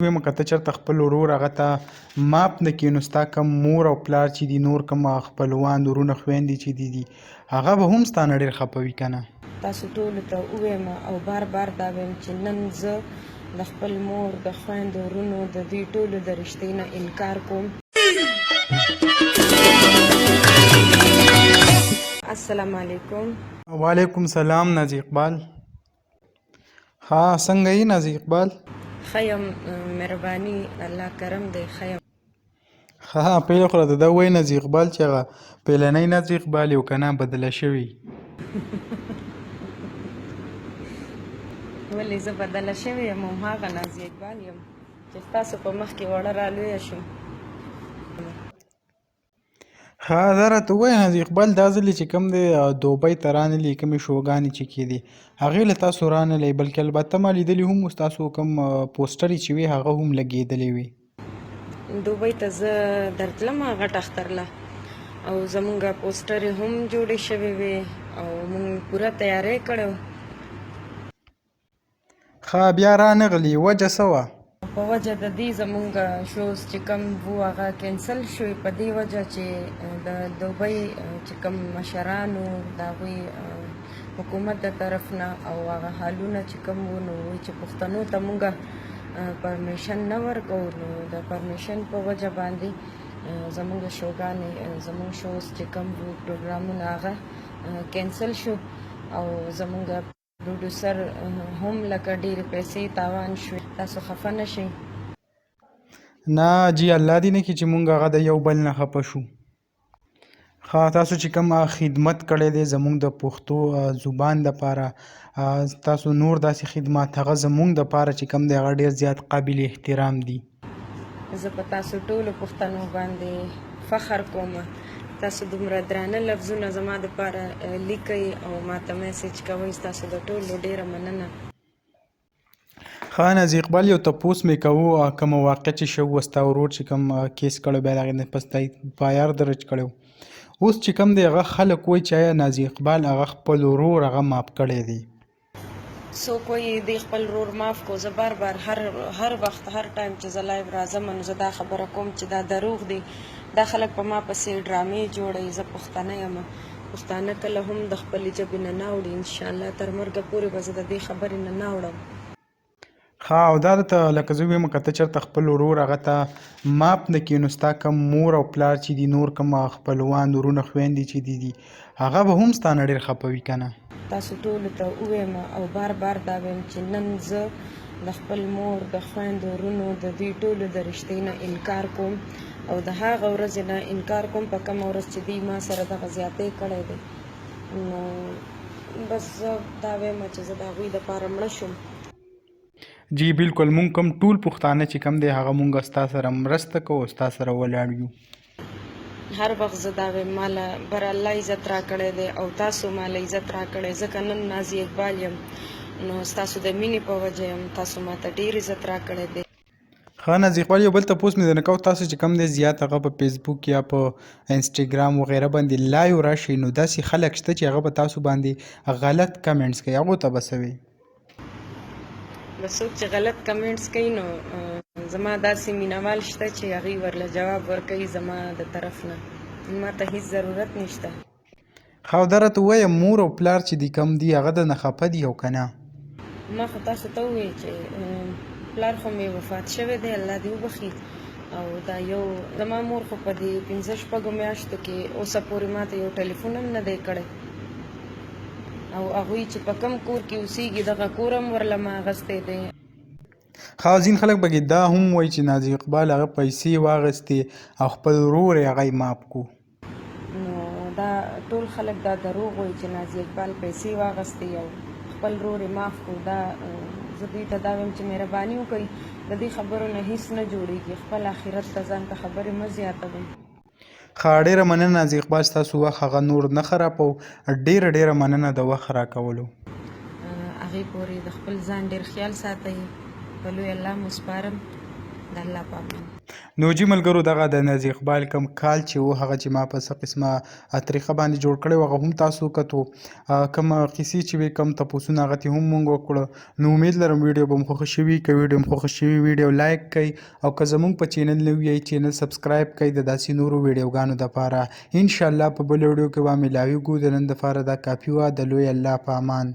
وایم که ته چرته خپل ورور هغه ته معاف نه کړې، نو ستا کوم مور او پلار چې دي، نور کوم خپلوان، ورونه، خویندې چې دي دي، هغه به هم ستا نه ډېر خپه وي که نه؟ تاسو ټولو ته ووایم او بار بار دا وایم چې نن زه د خپل مور، د خویندو، ورونو، د دوی ټولو د رشتې نه انکار کوم. السلام علیکم. وعلیکم سلام نازي اقبال. ها څنګه یې نازي اقبال؟ ښه یم، مهرباني، الله کرم دی، ښه یم. ها پیله خو راته دا ووایه نازي اقبال چې هغه پیلنۍ نازي اقبال یې او که نه بدله شوې؟ ولې زه بدله شوې یم؟ هماغه نازي اقبال یم چې ستاسو په مخ کې وړه را لویه شوم. ښه دا راته ووایه حاجي اقبال، دا ځل چې کوم دی دوبۍ ته رانلې، کومې شوګانې چې کېدې هغې له تاسو رانلې، بلکې البته ما لیدلي هم وو ستاسو کوم پوسټرې چې وې هغه هم لګېدلې وې. دوبۍ ته زه درتلم غټ اختر له، او زمونږ پوسټرې هم جوړې شوې وې او مونږ پوره تیاری کړی و. ښه بیا رانغلې، وجه څه وه؟ په وجه د دې زمونږ شوز چې کوم وو هغه کینسل شوې، په دې وجه چې د دوبۍ چې کوم مشران وو د هغوی حکومت د طرف نه او هغه حالونه چې کوم وو، نو وایي چې پښتنو ته مونږ پرمیشن نه ورکوو، نو د پرمیشن په وجه باندې زمونږ شوګانې، زمونږ شوز چې کوم وو، پروګرامونه هغه کینسل شو او زمونږ پروډوسر هم لکه ډېرې پیسې تاوان شوې. تاسو خفه نه شئ. نه جی، الله دې نه کړي چې مونږ هغه د یو بل نه خفه شو. ښه تاسو چې کوم خدمت کړی دی زمونږ د پښتو زبان دپاره، تاسو نور داسې خدمات هغه زمونږ دپاره چې کوم دی هغه ډېر زیات قابل احترام دي. زه په تاسو ټولو پښتنو باندې فخر کوم. تاسو دومره درانه لفظونه زما دپاره لیکئ او ماته میسج کوئ، ستاسو د ټولو ډیره مننه. ښه نازي اقبال، یو تپوس مې کوو، کومه واقع چې شوې وه، ستا ورور چې کوم کیس کړی، بیا د هغې نه پس تا اف آی آر درج کړی، اوس چې کوم دی هغه خلک وایي چې آیا نازي اقبال هغه خپل ورور هغه معاف کړی دی؟ څوک وایي دی خپل ورور معاف کو، زه بار بار هر هر وخت هر ټایم چې زه لایو راځم نو زه دا خبره کوم چې دا دروغ دي، دا خلک په ما پسې ډرامې جوړوي. زه پښتنه یم، پښتانه کله هم د خپلې ژبې نه نه اوړي، انشاءالله تر مرګه پورې به زه د دې خبرې نه نه اوړم. ښه او دا درته لکه زه ویم که ته چرته خپل ورور هغه ته معاف نه کړې، نو ستا کوم مور او پلار چې دي، نور کوم خپلوان، ورونه، خویندې چې دي دي، هغه به هم ستا نه ډېر خپه وي که نه؟ تاسو ټولو ته ووایم او بار بار دا وایم چې نن زه د خپل مور، د خویندو، ورونو، د دوی ټولو د رشتې نه انکار کوم او د هغه ورځې نه انکار کوم په کومه ورځ چې دوی ما سره دغه زیاتی کړی دی. نو بس زه دا وایم چې زه د هغوی دپاره مړه شوم. جی بلکل، مونږ کوم ټول پښتانه چې کوم دی هغه مونږ ستا سره مرسته کوو او ستا سره ولاړ یو. هر وخت زه دا وایم، ماله بر الله عزت راکړی دی او تاسو ماله عزت راکړی، ځکه نن نازي اقبال یم نو ستاسو د مینې په وجه یم، تاسو ماته ډیر عزت راکړی دی. ښه نازي اقبال، یو بل تپوس مې درنه کاوه، تاسو چې کوم دی زیات هغه په فیسبوک یا په انسټاګرام وغیره باندې لایو راشئ، نو داسې خلک شته چې هغه په تاسو باندې غلط کمنټس کوي، هغو ته به څه وي؟ بس څوک چې غلط کمنټس کوي نو زما داسې مینوال شته چې هغوی ورله جواب ورکوي زما د طرف نه، ماته هیڅ ضرورت نشته. ښه او دا راته ووایه مور او پلار چې دي کوم دي هغه درنه خپه دي او که نه؟ ما خو تاسو ته وویل چې پلار خو مې وفات شوی دی، الله دې وبخښي، او دا یو زما مور خو په دې پنځه شپږو میاشتو کې اوسه پورې ماته یو ټلیفون هم نه دی کړی، او هغوی چې په کوم کور کې اوسیږي دغه کور هم ورله ما اخیستی دی. ښه ځین خلک پکې دا هم وایي چې نازي اقبال هغه پیسې واخیستې او خپل ورور یې هغه یې معاف کو. نو دا ټول خلک دا دروغ وایي چې نازي اقبال پیسې واغستې او خپل ورور یې معاف کړو. دا زه دوی ته دا وایم چې مهرباني وکړئ، د دې خبرو نه هیڅ نه جوړیږي، خپل آخرت ته ځان ته خبرې مه زیاتوئ. ښه ډیره مننه نازي اقبال، ستاسو وخت هغه نور نه خرابوو، ډیره ډیره مننه د وخت راکولو. هغې پورې د خپل ځان ډیر خیال ساتئ، په لوی الله مو سپارم. د الله په امان. نو جی ملګرو، دغه د نذیر اقبال کوم کال چې وو، هغه چې ما په څه قسمه طریقه باندې جوړ کړی، هغه هم تاسو کتو. کوم قصې چې وي، کوم تپوسونه، هغه ته هم مونږ وکړو. نو امید لرم ویډیو به مو خوښه شوي. که ویډیو مو خوښه شوي، ویډیو لایک کړئ او که زمونږ په چینل نوی یئ، چینل سبسکرایب کړئ د داسې نورو ویډیوګانو دپاره. انشاءالله په بل ویډیو کې به ملاویږو. د نن دپاره دا کافي وه. د لوی الله په امان.